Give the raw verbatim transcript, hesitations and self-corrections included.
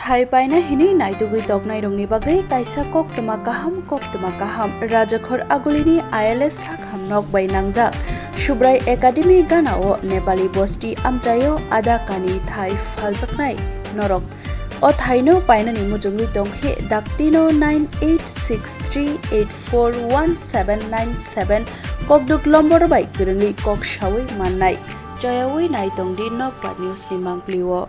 Thai paina hinwi naitugwi toknairokni bagwi kaisa koktwma kaham, koktwma kaham. Rajakhor Agulini I L S sakham nok bai nangjak Subrai Academy ganao Nepali bosti amchaio ada kani thai phaljaknai norok. O thaino painani muchungwi tongkhe daktino nine eight six three eight four one seven nine seven kokduk lombor bai kwrwngwi kok sawi mannai. Choyawi naitongdi Nokbar News ni mangpli o.